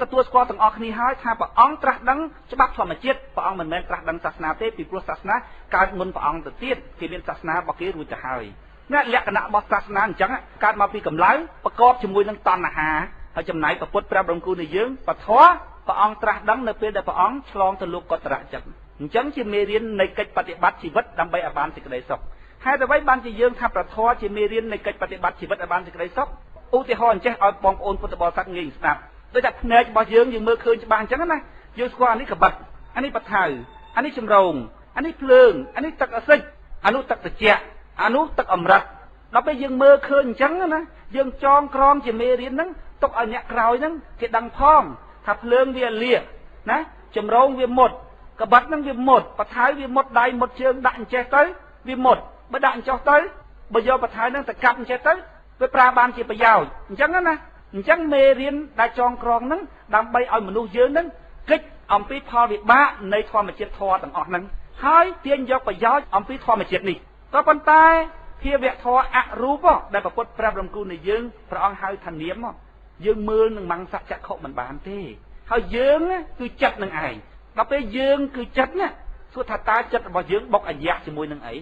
ទទួលស្គាល់ទាំងអស់គ្នាហើយថាព្រះអង្គត្រាស់ដឹងច្បាប់ធម្មជាតិព្រះអង្គមិនមែនត្រាស់ដឹងសាសនាទេពីព្រោះសាសនាកើតមុនព្រះអង្គទៅទៀតគេមានសាសនារបស់គេរួចទៅហើយអ្នកលក្ខណៈរបស់សាសនាអញ្ចឹងកើតមកពីកម្លាំងប្រកបជាមួយនឹងតណ្ហាហើយចំណែកព្រះពុទ្ធព្រះបរមគ្រូនៃយើងពធព្រះអង្គត្រាស់ដឹងនៅពេលដែលព្រះអង្គឆ្លងទៅលោកកតរៈចិត្តអញ្ចឹងជាមេរៀននៃកិច្ចបប្រតិបត្តិជីវិតដើម្បីឲ្យបានសេចក្តីសុខហេតុអ្វីបានជាយើងថាព្រះធម៌ជាមេរៀននៃកិច្ចបប្រតិបត្តិជីវិតឲ្យបានសេចក្តីសុខឧទាហរណ៍អញ្ចេះឲ្យបងប្អូនពុទ្ធបរិស័ទងាយស្ដាប់ដូចតែភ្នែករបស់យើងយើងមើលឃើញច្បាស់អញ្ចឹងណាយើងស្គាល់អានេះកបិតអានេះបថៅអានេះចម្រងអានេះភ្លើងអានេះទឹកអាស៊ីតអានោះទឹកត្រជាក់អានោះទឹកអម្រឹតដល់ពេលយើងមើលឃើញអញ្ចឹងណាយើងចងក្រងជាមេរៀនហ្នឹងទុកឲ្យអ្នកក្រោយហ្នឹងគេដឹងផងថាភ្លើងវាលាកណាចម្រងវាមុតកបិតហ្នឹងវាមុតបថៅវាមុតដៃមុតជើងដាក់អញ្ចេះទៅវាមុតបើដាក់អញ្ចោះទៅបើយកបថៅហ្នឹងទៅកាប់អញ្ចេះទៅវាប្រើបានជាប្រយោជន៍អញ្ចឹងណាអញ្ចឹងមេរៀនដែលចងក្រងហ្នឹងដើម្បីឲ្យមនុស្សយើងហ្នឹងគិតអំពីផលវិបាកនៃធម្មជាតិធម៌ទាំងអស់ហ្នឹងហើយទាញយកប្រយោជន៍អំពីធម្មជាតិនេះក៏ប៉ុន្តែភាវៈធម៌អរូបដែលព្រះពុទ្ធព្រះបរមគ្រូនៃយើងព្រះអង្គហៅថានាមយើងមើលនឹងមង្សចក្ខុមិនបានទេហើយយើងគឺចិត្តនឹងឯងដល់ពេលយើងគឺចិត្តណាសួរថាតើចិត្តរបស់យើងបុកអាយៈជាមួយនឹងអី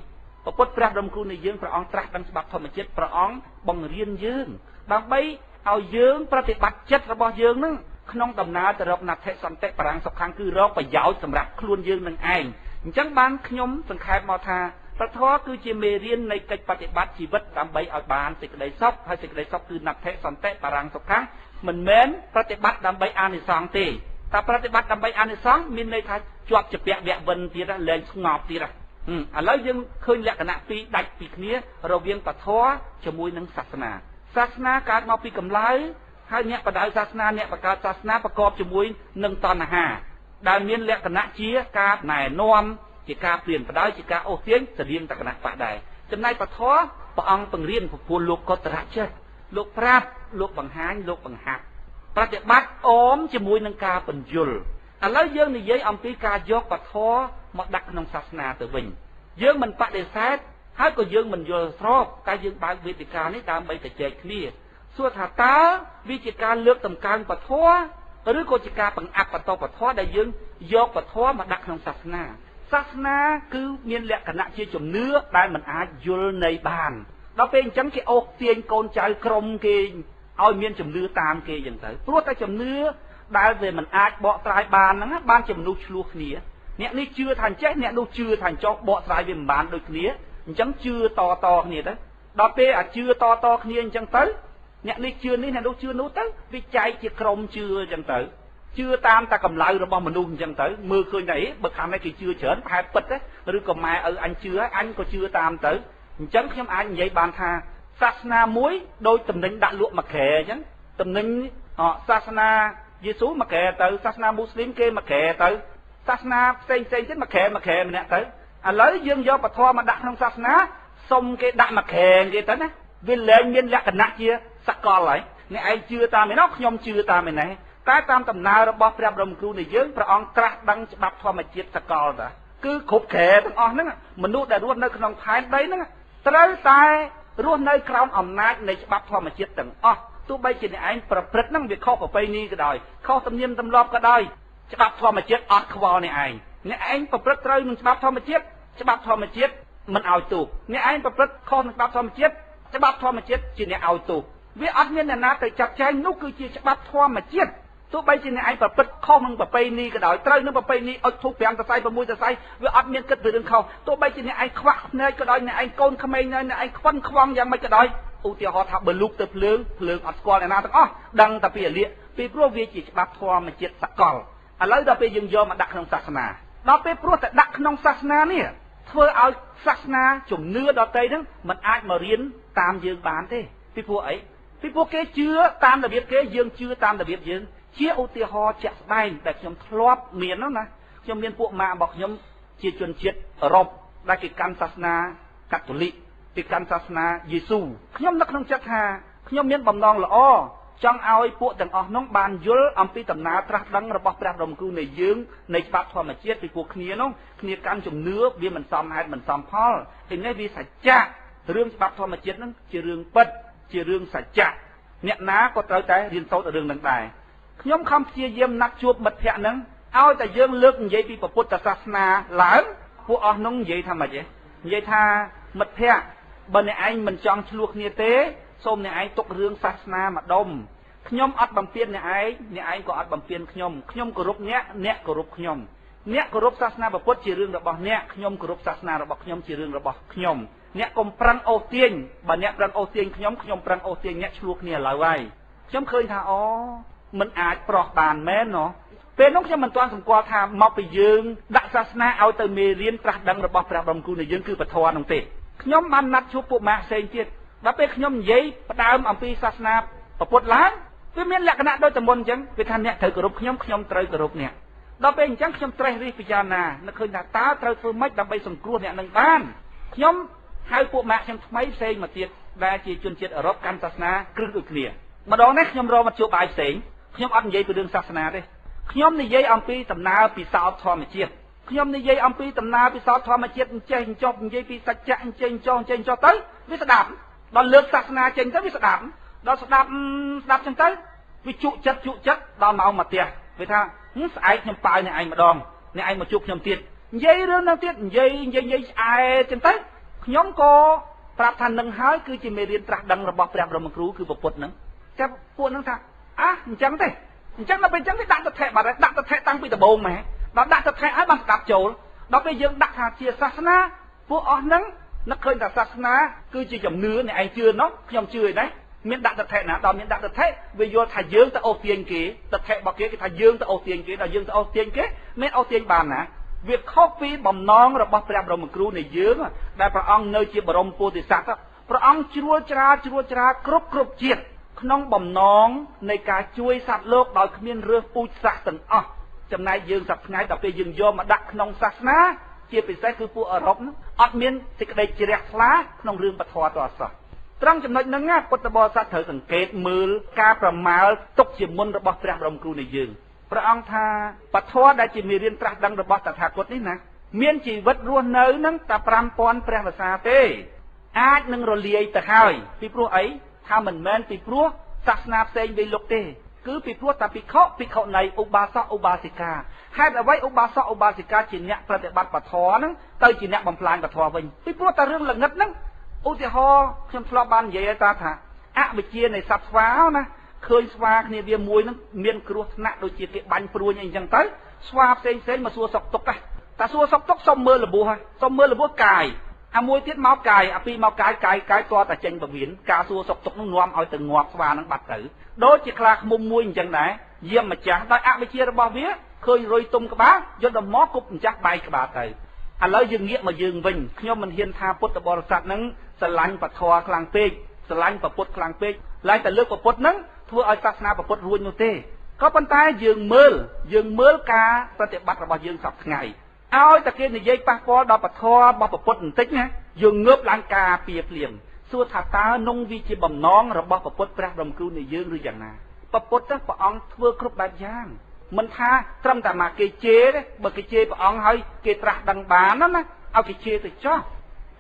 ព្រះពុទ្ធព្រះបរមគ្រូនៃយើងព្រះអង្គត្រាស់ដឹងច្បាប់ធម្មជាតិព្រះអង្គបង្រៀនយើងដើម្បីឲ្យយើងប្រតិបត្តិចិត្តរបស់យើងនឹងក្នុងដំណើរទៅរកណដ្ឋិសន្តិបរាំងសុខគឺរកប្រយោជន៍សម្រាប់ខ្លួនយើងនឹងឯងអញ្ចឹងបានខ្ញុំសង្ខេបមកថាព្រះធម៌គឺជាមេរៀននៃកិច្ចបប្រតិបត្តិជីវិតដើម្បីឲ្យបានសេចក្តីសុខហើយសេចក្តីសុខគឺណដ្ឋិសន្តិបរាំងសុខមិនមែនប្រតិបត្តិដើម្បីអានិសង្សទេតែប្រតិបត្តិដើម្បីអានិសង្សមានន័យថាជាប់ជាពាក់វៈវិនទៀតលែងស្ងប់ទៀតឥឡូវយើងឃើញលក្ខណៈពីរដាច់ពីគ្នារវាងពធជាមួយនឹងសាសនាសាសនាកើតមកពីកម្លាំងហើយអ្នកបដៅសាសនាអ្នកបង្កើតសាសនាប្រកបជាមួយនឹងតណ្ហាដែលមានលក្ខណៈជាការណែនាំជាការព្រានបដៅជាការអូសទាញស្តៀងតគណៈបកដែរចំណែកពធព្រះអង្គបង្រៀនពពុះលោកកតរៈចិត្តលោកប្រាប់លោកបង្ហាញលោកបង្ហាត់ប្រតិបត្តិអមជាមួយនឹងការបញ្យលឥឡូវយើងនិយាយអំពីការយកពធមកដាក់ក្នុងសាសនាទៅវិញយើងមិនបដិសេធហើយក៏យើងមិនយល់ស្របតែយើងបើកវេទិកានេះដើម្បីទៅចែកគ្នាសួរថាតើវាជាការលើកតម្កើងពធឬក៏ជាការបង្អាប់បន្តពធដែលយើងយកពធមកដាក់ក្នុងសាសនាសាសនាគឺមានលក្ខណៈជាជំនឿដែលមិនអាចយល់ន័យបានដល់ពេលអញ្ចឹងគេអូសទាញកូនចៅក្រុមគេឲ្យមានជំនឿតាមគេអញ្ចឹងទៅព្រោះតែជំនឿដែលវាមិនអាចបកស្រាយបានហ្នឹងបានជាមនុស្សឆ្លោះគ្នាអ្នកនេះជឿថាអញ្ចេះអ្នកនោះជឿថាអញ្ចោះបកស្រាយវាមិនបានដូចគ្នាអញ្ចឹងជឿតតគ្នាទៅដល់ពេលអាជឿតតគ្នាអញ្ចឹងទៅអ្នកនេះជឿនេះអ្នកនោះជឿនោះទៅវាចែកជាក្រុមជឿអញ្ចឹងទៅជឿតាមតែកម្លាំងរបស់មនុស្សអញ្ចឹងទៅមើលឃើញតែអីបើខាងនេះគេជឿច្រើនប្រហែលពិតទេឬក៏ម៉ែឪអញជឿហើយអញក៏ជឿតាមទៅអញ្ចឹងខ្ញុំអាចនិយាយបានថាសាសនាមួយដូចតំណែងដាក់លក់មួយក្រែអញ្ចឹងតំណែងសាសនាយេស៊ូមួយក្រែទៅសាសនាមូស្លីមគេមួយក្រែទៅសាសនាផ្សេងផ្សេងទៀតមួយក្រែមួយក្រែម្នាក់ទៅឥឡូវយើងយកពធមកដាក់ក្នុងសាសនាសុំគេដាក់មួយក្រែគេទៅណាវាលែងមានលក្ខណៈជាសកលហើយអ្នកឯងជឿតាមឯនោះខ្ញុំជឿតាមឯនេះតែតាមដំណើររបស់ព្រះបរមគ្រូនៃយើងព្រះអង្គត្រាស់ដឹងច្បាប់ធម្មជាតិសកលតាគឺគ្រប់ក្រែទាំងអស់ហ្នឹងមនុស្សដែលរស់នៅក្នុងផែនដីហ្នឹងត្រូវតែរស់នៅក្រោមអំណាចនៃច្បាប់ធម្មជាតិទាំងអស់ទោះបីជាអ្នកឯងប្រព្រឹត្តហ្នឹងវាខុសប្រពៃណីក៏ដោយខុសទំនៀមទម្លាប់ក៏ដោយច្បាប់ធម្មជាតិអត់ខ្វល់អ្នកឯងអ្នកឯងប្រព្រឹត្តត្រូវនឹងច្បាប់ធម្មជាតិច្បាប់ធម្មជាតិមិនឲ្យទោសអ្នកឯងប្រព្រឹត្តខុសនឹងច្បាប់ធម្មជាតិច្បាប់ធម្មជាតិជាអ្នកឲ្យទោសវាអត់មានអ្នកណាទៅចាត់ចែងនោះគឺជាច្បាប់ធម្មជាតិទោះបីជាអ្នកឯងប្រព្រឹត្តខុសនឹងប្រពៃណីក៏ដោយត្រូវនឹងប្រពៃណីអុជធូប5សរសៃ6សរសៃវាអត់មានគិតពីរឿងខុសទោះបីជាអ្នកឯងខ្វាក់ភ្នែកក៏ដោយអ្នកឯងកូនក្មេងអ្នកឯងខ្វិនខ្វងយ៉ាងម៉េចក៏ដោយឧទាហរណ៍ថាបើលូកទៅភ្លើងភ្លើងអត់ស្គាល់អ្នកណាទាំងអស់ដឹងតែពីអាលៀកពីព្រោះវាជាច្បាប់ធម្មជាតិសកលឥឡូវដល់ពេលយើងយកមកដាក់ក្នុងសាសនាដល់ពេលព្រោះតែដាក់ក្នុងសាសនានេះធ្វើឲ្យសាសនាជំនឿដទៃហ្នឹងមិនអាចមករៀនតាមយើងបានទេពីព្រោះអីពីព្រោះគេជឿតាមរបៀបគេយើងជឿតាមរបៀបយើងជាឧទាហរណ៍ជាក់ស្ដែងដែលខ្ញុំធ្លាប់មានហ្នឹងណាខ្ញុំមានពួកម៉ាករបស់ខ្ញុំជាជនជាតិអឺរ៉ុបដែលគេកាន់សាសនាកាតូលិកគេកាន់សាសនាយេស៊ូខ្ញុំនឹកក្នុងចិត្តថាខ្ញុំមានបំណងល្អចង់ឲ្យពួកទាំងអស់នោះបានយល់អំពីដំណើរត្រាស់ដឹងរបស់ព្រះបរមគ្រូនៃយើងនៃច្បាប់ធម្មជាតិពីពួកគ្នានោះគ្នាកាន់ជំនឿវាមិនសមហេតុមិនសមផលឯនេះវាសច្ចៈរឿងច្បាប់ធម្មជាតិហ្នឹងជារឿងពិតជារឿងសច្ចៈអ្នកណាក៏ត្រូវតែរៀនសូត្ររឿងនឹងដែរ ខ្ញុំខំព្យាយាមណាត់ជួបមិត្តភ័ក្តិហ្នឹងឲ្យតែយើងលើកនិយាយពីពុទ្ធសាសនាឡើងពួកអស់នោះនិយាយថាម៉េចទេនិយាយថាមិត្តភ័ក្តិបើអ្នកឯងមិនចង់ឆ្លោះគ្នាទេសូមអ្នកឯងទុករឿងសាសនាម្ដុំខ្ញុំអត់បំពេញអ្នកឯងអ្នកឯងក៏អត់បំពេញខ្ញុំខ្ញុំគោរពអ្នកអ្នកគោរពខ្ញុំអ្នកគោរពសាសនាពុទ្ធជារឿងរបស់អ្នកខ្ញុំគោរពសាសនារបស់ខ្ញុំជារឿងរបស់ខ្ញុំអ្នកកុំប្រឹងអូសទាញបើអ្នកប្រឹងអូសទាញខ្ញុំខ្ញុំប្រឹងអូសទាញអ្នកឆ្លោះគ្នាឡើយហើយខ្ញុំឃើញថាអូមិនអាចប្រោះបានមែនណោះពេលនោះខ្ញុំមិនទាន់សម្គាល់ថាមកពីយើងដាក់សាសនាឲ្យទៅមេរៀនត្រាស់ដឹងរបស់ព្រះបរមគ្រូនៃយើងគឺពធនោះទេខ្ញុំបានណាត់ជួបពួកម៉ាក់ផ្សេងទៀតដល់ពេលខ្ញុំនិយាយផ្ដើមអំពីសាសនាពុទ្ធឡើងវាមានលក្ខណៈដូចតែមុនអញ្ចឹងវាថាអ្នកត្រូវគោរពខ្ញុំខ្ញុំត្រូវគោរពអ្នកដល់ពេលអញ្ចឹងខ្ញុំត្រេះរិះពិចារណានឹកឃើញថាតើត្រូវធ្វើម៉េចដើម្បីសង្គ្រោះអ្នកនឹងបានខ្ញុំហៅពួកម៉ាក់ខ្ញុំថ្មីផ្សេងមកទៀតដែលជាជនជាតិអឺរ៉ុបកាន់សាសនាគ្រឹះដូចគ្នាម្ដងនេះខ្ញុំរកមកជួបបាយផ្សេងខ្ញុំអត់និយាយពីរឿងសាសនាទេខ្ញុំនិយាយអំពីដំណើរពិសោធន៍ធម្មជាតិខ្ញុំនិយាយអំពីដំណើរពិសោធន៍ធម្មជាតិអញ្ចេះអញ្ចោះនិយាយពីសច្ចៈអញ្ចេះអញ្ចោះអញ្ចេះអញ្ចោះទៅវាស្ដាប់ដល់លើកសាសនាចេញទៅវាស្ដាប់ដល់ស្ដាប់ស្ដាប់ចឹងទៅវាជក់ចិត្តជក់ចិត្តដល់ម៉ោងមកផ្ទះវាថាស្អែកខ្ញុំប៉ាវអ្នកឯងម្ដងអ្នកឯងមកជួបខ្ញុំទៀតនិយាយរឿងហ្នឹងទៀតនិយាយនិយាយឆ្អែតចឹងទៅខ្ញុំក៏ប្រាប់ថានឹងហើយគឺជាមេរៀនត្រាស់ដឹងរបស់ព្រះបរមគ្រូគឺពុទ្ធហ្នឹងចាប់ពួកហ្នឹងថាអះអញ្ចឹងទេអញ្ចឹងដល់ពេលអញ្ចឹងវាដាក់ទិដ្ឋិបាត់ហើយដាក់ទិដ្ឋិតាំងពីដំបូងម៉េះដល់ដាក់ទិដ្ឋិឲ្យបានស្ដាប់ចូលដល់ពេលយើងដាក់ថាជាសាសនាពួកអស់ហ្នឹងនឹកឃើញថាសាសនាគឺជាជំនឿអ្នកឯងជឿនោះខ្ញុំជឿឯនេះមានដាក់ទិដ្ឋិណាដល់មានដាក់ទិដ្ឋិវាយល់ថាយើងទៅអូសទាញគេទិដ្ឋិរបស់គេគេថាយើងទៅអូសទាញគេដល់យើងទៅអូសទាញគេមានអូសទាញបានណាវាខុសពីបំណងរបស់ព្រះបរមគ្រូនៃយើងដែលព្រះអង្គនៅជាបរមពោធិសត្វព្រះអង្គជ្រួលច្រាជ្រួលច្រាគ្រប់គ្រប់ជាតិក្នុងបំណងនៃការជួយសត្វលោកដោយគ្មានរើសពូជសាសន៍ទាំងអស់ចំណែកយើងសប្តាហ៍ថ្ងៃដល់ពេលយើងយកមកដាក់ក្នុងសាសនាជាពិសេសគឺពួកអឺរ៉ុបអត់មានសេចក្តីជ្រះថ្លាក្នុងរឿងពធតអសោះត្រង់ចំណុចហ្នឹងណាពុទ្ធបរិស័ទត្រូវសង្កេតមើលការប្រមាលទុកជាមុនរបស់ព្រះបរមគ្រូនៃយើងព្រះអង្គថាពធដែលជាមេរៀនត្រាស់ដឹងរបស់តថាគតនេះណាមានជីវិតរស់នៅហ្នឹងតែ5000ព្រះវស្សាទេអាចនឹងរលាយទៅហើយពីព្រោះអីថាមិនមែនពីព្រោះសាសនាផ្សេងវាលុកទេគឺពីព្រោះតែភិក្ខុភិក្ខុនីឧបាសកឧបាសិកាហេតុអ្វីឧបាសកឧបាសិកាជាអ្នកប្រតិបត្តិពធហ្នឹងទៅជាអ្នកបំផ្លាញពធវិញពីព្រោះតែរឿងល្ងិតហ្នឹងឧទាហរណ៍ខ្ញុំធ្លាប់បាននិយាយឲ្យតាថាអវិជ្ជានៃសត្វស្វាណាឃើញស្វាគ្នាវាមួយហ្នឹងមានគ្រោះថ្នាក់ដូចជាគេបាញ់ព្រួញអីចឹងទៅស្វាផ្សេងផ្សេងមកសួរសុខទុក្ខតែសួរសុខទុក្ខសុំមើលរបួសសុំមើលរបួសកាយអាមួយទៀតមកកាយអាពីរមកកាយកាយកាយតតែចេញពវៀនការសួរសុខទុក្ខនោះនាំឲ្យទៅងាប់ស្វានឹងបាត់ទៅដូចជាខ្លាឃ្មុំមួយអញ្ចឹងដែរយាមម្ចាស់ដោយអវិជ្ជារបស់វាឃើញរុយទុំក្បាលយកដល់មកគប់ម្ចាស់បែកក្បាលទៅឥឡូវយើងងាកមកយើងវិញខ្ញុំមិនហ៊ានថាពុទ្ធបរិស័ទនឹងស្រឡាញ់ពធខ្លាំងពេកស្រឡាញ់ពុទ្ធខ្លាំងពេកឡើងតែលើកពុទ្ធនឹងធ្វើឲ្យសាសនាពុទ្ធរួចនោះទេក៏ប៉ុន្តែយើងមើលការប្រតិបត្តិរបស់យើងសពថ្ងៃឲ្យតែគេនិយាយប៉ះពាល់ដល់ពធរបស់ពុទ្ធបន្តិចណាយើងងើបឡើងការពារភ្លាមសួរថាតើនងវាជាបំណងរបស់ពុទ្ធព្រះបរមគ្រូនៃយើងឬយ៉ាងណាពុទ្ធព្រះអង្គធ្វើគ្រប់បែបយ៉ាងមិនថាត្រឹមតែមកគេជេរទេបើគេជេរព្រះអង្គហើយគេត្រាស់ដឹងបានណាឲ្យគេជេរទៅចោះ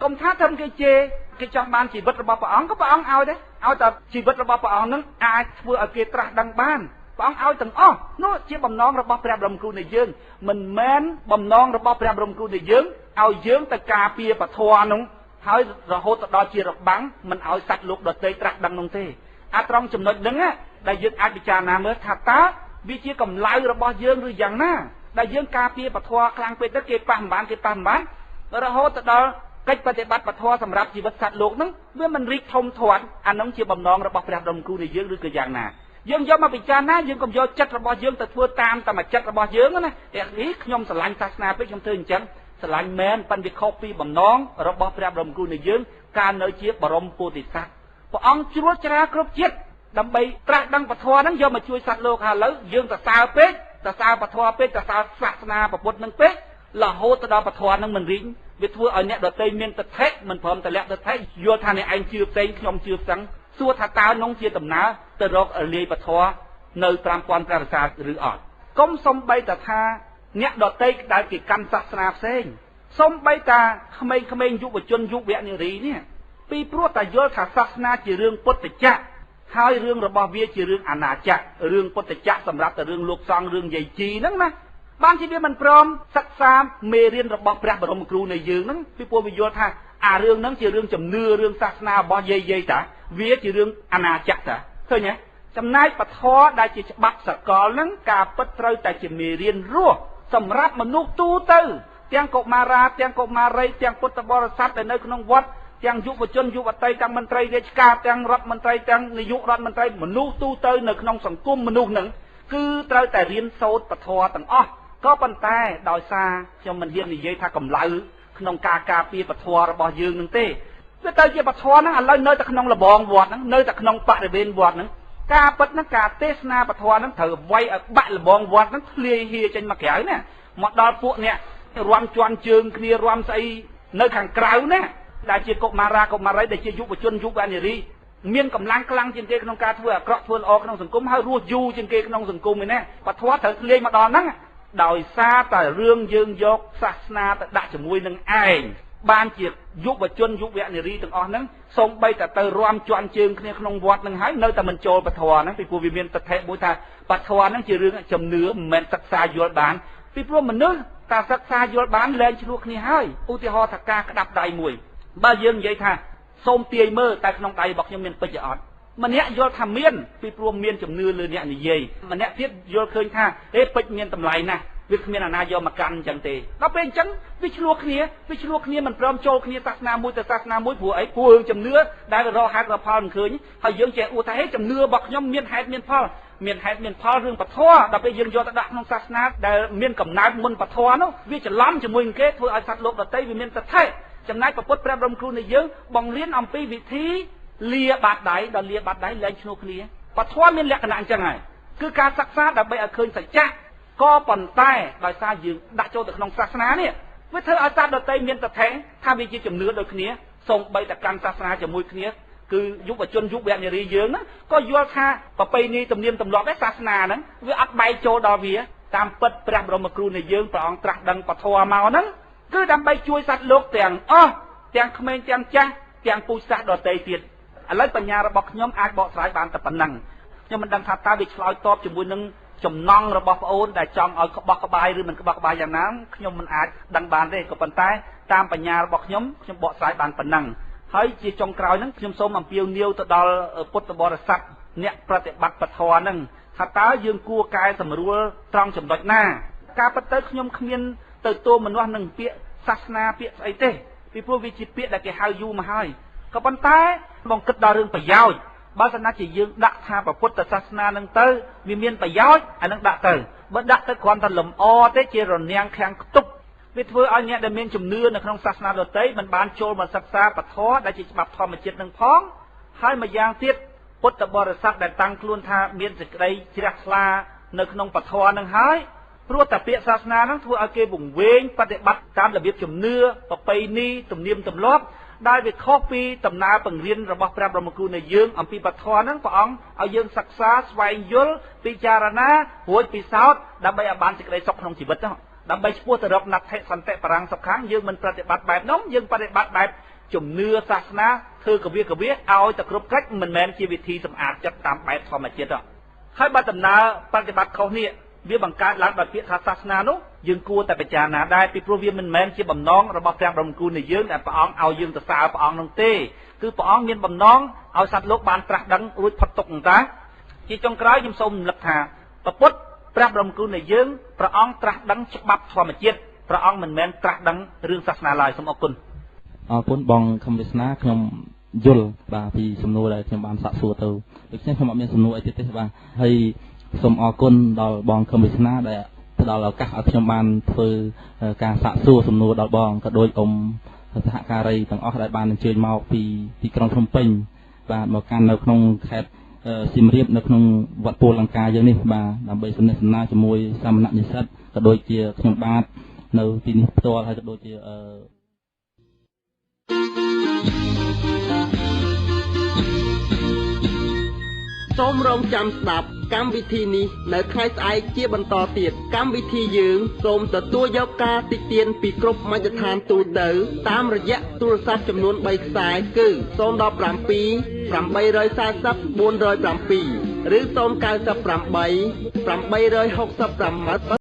កុំថាត្រឹមគេជេរគេចង់បានជីវិតរបស់ព្រះអង្គក៏ព្រះអង្គឲ្យដែរឲ្យតែជីវិតរបស់ព្រះអង្គនឹងអាចធ្វើឲ្យគេត្រាស់ដឹងបានព្រះអង្គឲ្យទាំងអស់នោះជាបំណងរបស់ព្រះបរមគ្រូនៃយើងមិនមែនបំណងរបស់ព្រះបរមគ្រូនៃយើងឲ្យយើងទៅការពារពធនោះហើយរហូតទៅដល់ជារបាំងមិនឲ្យសត្វលោកដទៃត្រាស់ដឹងនោះទេអាត្រង់ចំណុចហ្នឹងដែលយើងអាចពិចារណាមើលថាតើវាជាកម្លាំងរបស់យើងឬយ៉ាងណាដែលយើងការពារពធខ្លាំងពេកទៅគេប៉ះមិនបានគេប៉ះមិនបានរហូតទៅដល់កិច្ចប្រតិបត្តិពធសម្រាប់ជីវិតសត្វលោកហ្នឹងវាមិនរីកធំធាត់អានោះជាបំណងរបស់ព្រះបរមគ្រូនៃយើងឬក៏យ៉ាងណាយើងយកមកពិចារណាយើងកុំយកចិត្តរបស់យើងទៅធ្វើតាមតែមួយចិត្តរបស់យើងណាតែនេះខ្ញុំស្រឡាញ់សាសនាពេកខ្ញុំធ្វើអញ្ចឹងស្រឡាញ់មែនប៉ុន្តែវាខុសពីបំណងរបស់ព្រះបរមគ្រូនៃយើងកាលនៅជាបរមពោធិសត្វព្រះអង្គជ្រួលច្រាគ្រប់ជាតិដើម្បីត្រាស់ដឹងពធហ្នឹងយកមកជួយសត្វលោកហើយឥឡូវយើងទៅសើពេកទៅសើពធពេកទៅសើសាសនាពុទ្ធហ្នឹងពេករហូតទៅដល់ពធហ្នឹងមិនរីកវាធ្វើឲ្យអ្នកដទៃមានទិដ្ឋិមិនព្រមតម្លាក់ទិដ្ឋិយល់ថាអ្នកឯងជឿផ្សេងខ្ញុំជឿផ្សេងសួរថាតើនងជាដំណើរទៅរកលាយពធនៅ5000ព្រះវស្សាឬអត់កុំសំបីតថាអ្នកដទៃដែលគេកាន់សាសនាផ្សេងសំបីតាក្មេងៗយុវជនយុវនារីនេះពីព្រោះតែយល់ថាសាសនាជារឿងពុទ្ធចក្រ ហើយរឿងរបស់វាជារឿងអាណាចក្ររឿងពុទ្ធចក្រសម្រាប់តែរឿងលោកសង្ឃរឿងយាយជីហ្នឹងណាបានជាវាមិនព្រមសិក្សាមេរៀនរបស់ព្រះបរមគ្រូនៃយើងហ្នឹងពីព្រោះវាយល់ថាអារឿងហ្នឹងជារឿងជំនឿរឿងសាសនារបស់យាយយាយតាវាជារឿងអាណាចក្រតាឃើញទេចំណែកពធដែលជាច្បាប់សកលហ្នឹងការពិតត្រូវតែជាមេរៀនរស់សម្រាប់មនុស្សទូទៅទាំងកុមារាទាំងកុមារីទាំងពុទ្ធបរិស័ទដែលនៅក្នុងវត្តទាំងយុវជនយុវតីទាំងមន្ត្រីរាជការទាំងរដ្ឋមន្ត្រីទាំងនាយករដ្ឋមន្ត្រីមនុស្សទូទៅនៅក្នុងសង្គមមនុស្សហ្នឹងគឺត្រូវតែរៀនសូត្រពធទាំងអស់ក៏ប៉ុន្តែដោយសារខ្ញុំមិនហ៊ាននិយាយថាកម្លៅក្នុងការការពារពធរបស់យើងនឹងទេវាទៅជាពធហ្នឹងឥឡូវនៅតែក្នុងលបងវត្តហ្នឹងនៅតែក្នុងបរិវេណវត្តហ្នឹងការពិតហ្នឹងការទេសនាពធហ្នឹងត្រូវវាយឲ្យបាក់លបងវត្តហ្នឹងធ្លាយហៀចេញមកក្រៅណាមកដល់ពួកអ្នករាំជន់ជើងគ្នារាំស្អីនៅខាងក្រៅណាដែលជាកុមារាកុមារីដែលជាយុវជនយុវនារីមានកម្លាំងខ្លាំងជាងគេក្នុងការធ្វើអាក្រក់ធ្វើល្អក្នុងសង្គមហើយរស់យូរជាងគេក្នុងសង្គមឯណាពធត្រូវធ្លាយមកដល់ហ្នឹងដោយសារតែរឿងយើងយកសាសនាទៅដាក់ជាមួយនឹងឯងបានជាយុវជនយុវនារីទាំងអស់ហ្នឹងសូម្បីតែទៅរាំជន់ជើងគ្នាក្នុងវត្តហ្នឹងហើយនៅតែមិនចូលពធហ្នឹងពីព្រោះវាមានទិដ្ឋិមួយថាពធហ្នឹងជារឿងជំនឿមិនមែនសិក្សាយល់បានពីព្រោះមនុស្សតាសិក្សាយល់បានលែងឆ្លោះគ្នាហើយឧទាហរណ៍ថាការក្តាប់ដៃមួយបើយើងនិយាយថាសូមទាយមើលតែក្នុងដៃរបស់ខ្ញុំមានពេជ្រអត់ម្នាក់យល់ថាមានពីព្រោះមានជំនឿលើអ្នកនិយាយម្នាក់ទៀតយល់ឃើញថាអេពេជ្រមានតម្លៃណាស់វាគ្មានអាណាយកមកកាន់អញ្ចឹងទេដល់ពេលអញ្ចឹងវាឆ្លោះគ្នាវាឆ្លោះគ្នាមិនព្រមចូលគ្នាសាសនាមួយទៅសាសនាមួយព្រោះអីព្រោះរឿងជំនឿដែលរកហេតុរកផលមិនឃើញហើយយើងចេះអួតថាហេជំនឿរបស់ខ្ញុំមានហេតុមានផលមានហេតុមានផលរឿងពធដល់ពេលយើងយកទៅដាក់ក្នុងសាសនាដែលមានកំណើតមុនពធនោះវាច្រឡំជាមួយនឹងគេធ្វើឲ្យសត្វលោកដទៃវាមានទិដ្ឋិចំណែកពុទ្ធព្រះបរមគ្រូនៃយើងបង្រៀនអំពីវិធីលាបាតដៃដល់លាបាតដៃលែងឈ្លោះគ្នាពធមានលក្ខណៈអញ្ចឹងហើយគឺការសិក្សាដើម្បីឲ្យឃើញសច្ចៈក៏ប៉ុន្តែដោយសារយើងដាក់ចូលទៅក្នុងសាសនានេះវាធ្វើឲ្យសត្វដទៃមានទិដ្ឋិថាវាជាជំនឿដូចគ្នាសូម្បីតែកាន់សាសនាជាមួយគ្នាគឺយុវជនយុវនារីយើងណាក៏យល់ថាប្រពៃណីទំនៀមទម្លាប់ឯសាសនាហ្នឹងវាអត់បែកចូលដល់វាតាមពិតព្រះបរមគ្រូនៃយើងព្រះអង្គត្រាស់ដឹងពធមកហ្នឹងគឺដើម្បីជួយសត្វលោកទាំងអស់ទាំងក្មេងទាំងចាស់ទាំងពូជសាសន៍ដទៃទៀតឥឡូវបញ្ញារបស់ខ្ញុំអាចបកស្រាយបានតែប៉ុណ្ណឹងខ្ញុំមិនដឹងថាតើវាឆ្លើយតបជាមួយនឹងចំណង់របស់ប្អូនដែលចង់ឲ្យក្បោះក្បាយឬមិនក្បោះក្បាយយ៉ាងណាខ្ញុំមិនអាចដឹងបានទេក៏ប៉ុន្តែតាមបញ្ញារបស់ខ្ញុំខ្ញុំបកស្រាយបានប៉ុណ្ណឹងហើយជាចុងក្រោយហ្នឹងខ្ញុំសូមអំពាវនាវទៅដល់ពុទ្ធបរិស័ទអ្នកប្រតិបត្តិពធហ្នឹងថាតើយើងគួរកែសម្រួលត្រង់ចំណុចណាការពិតទៅខ្ញុំគ្មានទៅទោមនោះនឹងពាក្យសាសនាពាក្យស្អីទេពីព្រោះវាជាពាក្យដែលគេហៅយូរមកហើយក៏ប៉ុន្តែបងគិតដល់រឿងប្រយោជន៍បើសិនណាជាយើងដាក់ថាពុទ្ធសាសនានឹងទៅវាមានប្រយោជន៍អានឹងដាក់ទៅបើដាក់ទៅគ្រាន់តែលំអទេជារនាំងខាំងខ្ទប់វាធ្វើឲ្យអ្នកដែលមានជំនឿនៅក្នុងសាសនាដទៃមិនបានចូលមកសិក្សាពធដែលជាច្បាប់ធម្មជាតិនឹងផងហើយម្យ៉ាងទៀតពុទ្ធបរិស័ទដែលតាំងខ្លួនថាមានសេចក្តីជ្រះថ្លានៅក្នុងពធនឹងហើយព្រោះតែពាក្យសាសនាហ្នឹងធ្វើឲ្យគេវង្វេងបប្រតិបត្តិតាមរបៀបជំនឿប្រពៃណីទំនៀមទម្លាប់ដែលវាខុសពីដំណើរបង្រៀនរបស់ព្រះបរមគ្រូនៃយើងអំពីពធហ្នឹងព្រះអង្គឲ្យយើងសិក្សាស្វែងយល់ពិចារណារួចពិសោធន៍ដើម្បីឲ្យបានសេចក្តីសុខក្នុងជីវិតហ្នឹងដើម្បីឆ្ពោះទៅរកណដ្ឋិសន្តិបរាំងសុខខាងយើងមិនប្រតិបត្តិបែបនោះយើងបប្រតិបត្តិបែបជំនឿសាសនាធ្វើកវៀកវៀឲ្យតែគ្រប់កិច្ចមិនមែនជាវិធីសម្អាតចិត្តតាមបែបធម្មជាតិទេហើយបើដំណើរបប្រតិបត្តិខុសនេះវាបង្កើតឡើងដោយពាក្យថាសាសនានោះយើងគួរតែពិចារណាដែរពីព្រោះវាមិនមែនជាបំណងរបស់ព្រះបរមគ្រូនៃយើងដែលព្រះអង្គឲ្យយើងទៅសើព្រះអង្គនោះទេគឺព្រះអង្គមានបំណងឲ្យសត្វលោកបានត្រាស់ដឹងរួចផុតទុក្ខតាជាចុងក្រោយខ្ញុំសូមរំលឹកថាព្រះពុទ្ធព្រះបរមគ្រូនៃយើងព្រះអង្គត្រាស់ដឹងច្បាប់ធម្មជាតិព្រះអង្គមិនមែនត្រាស់ដឹងរឿងសាសនាឡើយសូមអរគុណអរគុណបងខំវាសនាខ្ញុំយល់បាទពីសំណួរដែលខ្ញុំបានសាកសួរទៅដូច្នេះខ្ញុំអត់មានសំណួរអីទៀតទេបាទហើយសូមអរគុណដល់បងខឹមវាសនាដែលផ្ដល់ឱកាសឲ្យខ្ញុំបានធ្វើការសាកសួរសំណួរដល់បងក៏ដូចអ៊ំសហការីទាំងអស់ដែលបានអញ្ជើញមកពីទីក្រុងភ្នំពេញបាទមកកាន់នៅក្នុងខេត្តសៀមរាបនៅក្នុងវត្តពលលង្កាយើងនេះបាទដើម្បីសំណេះសំណាលជាមួយសាមណនិស្សិតក៏ដូចជាខ្ញុំបាទនៅទីនេះផ្ទាល់ហើយក៏ដូចជាសូមរងចាំស្ដាប់កម្មវិធីនេះនៅថ្ងៃស្អែកជាបន្តទៀតកម្មវិធីយើងសូមទទួលយកការតិទៀនពីគ្រប់មជ្ឈដ្ឋានទូទៅតាមរយៈទូរស័ព្ទចំនួន3ខ្សែគឺ017 840 407ឬ098 867